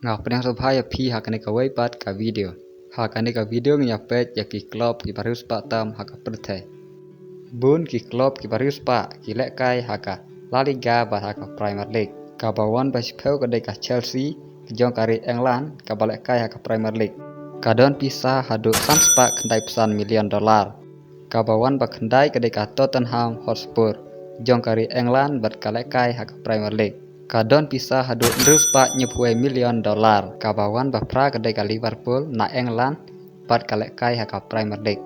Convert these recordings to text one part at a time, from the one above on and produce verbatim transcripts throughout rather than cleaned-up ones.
Nga pdiang sngewbha ïa phi ha kane kawei pat ka video. Ha kane ka video ngin ïa peit ïa ki club kiba riewspah tam ha ka pyrthei. Bun ki club kiba riewspah ki lehkai ha ka La Liga bad ha ka Premier League. Kaba wan ba shiphew ka dei ka Chelsea, ka jong ka ri England, kaba lehkai ha ka Premier League. Ka don pisa haduh san spah khyndai phew san million dollar. Kaba wan ba khyndai ka dei ka Tottenham Hotspur, jong ka ri England bad ka lehkai ha ka Premier League. Ka don pisa haduh hynriew spah hynñiewphew wei million dollar. Kaba wan ba phra ka dei ka Liverpool na England bad ka lehkai ha ka Premier League.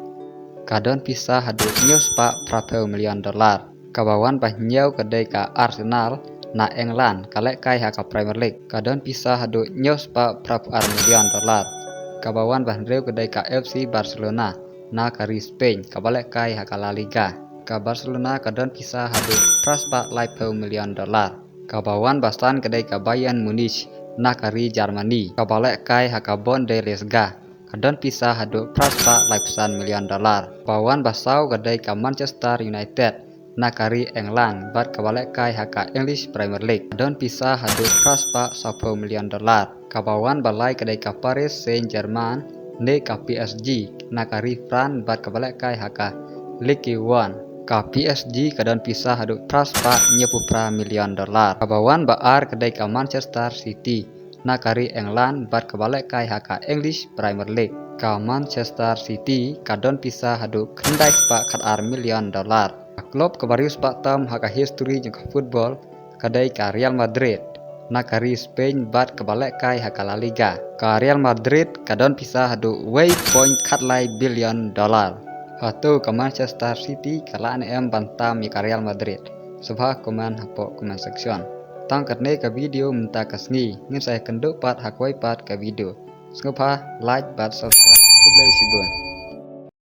Ka don pisa haduh hynñiew spah phraphew million dollar. Kaba wan ba hynñiew ka dei ka Arsenal na England, ka lehkai ha ka Premier League. Ka don pisa haduh hynñiew spah phraphew ar million dollar. Kaba wan ba hynriew ka dei ka F C Barcelona na ka ri Spain, kaba lehkai ha ka La Liga. Ka Barcelona ka don pisa haduh phra spah laiphew million dollar. Kaba wan ba san ka dei ka Bayern Munich na ka ri Germany, kaba lehkai ha ka Bundesliga. Ka don pisa haduh phra spah laiphew san million dollar. Kaba wan ba saw ka dei ka Manchester United na ka ri England bad kaba lehkai ha ka English Premier League. Ka don pisa haduh phra spah sawphew million dollar. Kaba wan ba lai ka dei ka Paris Saint-Germain ne ka P S G na ka ri France bad kaba lehkai ha ka Ligue one. Ka P S G ka don pisa haduh phra spah hynñiewphew phra million dollar. Kaba wan ba ar ka dei ka Manchester City na ka ri England bad kaba lehkai ha ka English Premier League. Ka Manchester City ka don pisa haduh khyndai spah khat ar million dollar. Ka club kaba riewspah tam ha ka history jong ka football ka dei ka Real Madrid na ka ri Spain bad kaba lehkai ha ka La Liga. Ka Real Madrid ka don pisa haduh wei point khat lai billion dollar. Hato ka Manchester City ka lah ne em ban tam ïa ka Real Madrid? Sngewbha comment hapoh comment section. Tang katne ka video mynta ka sngi, ngin sa ïakynduh pat ha kawei pat ka video. Sngewbha like bad subscribe. Khublei shibun.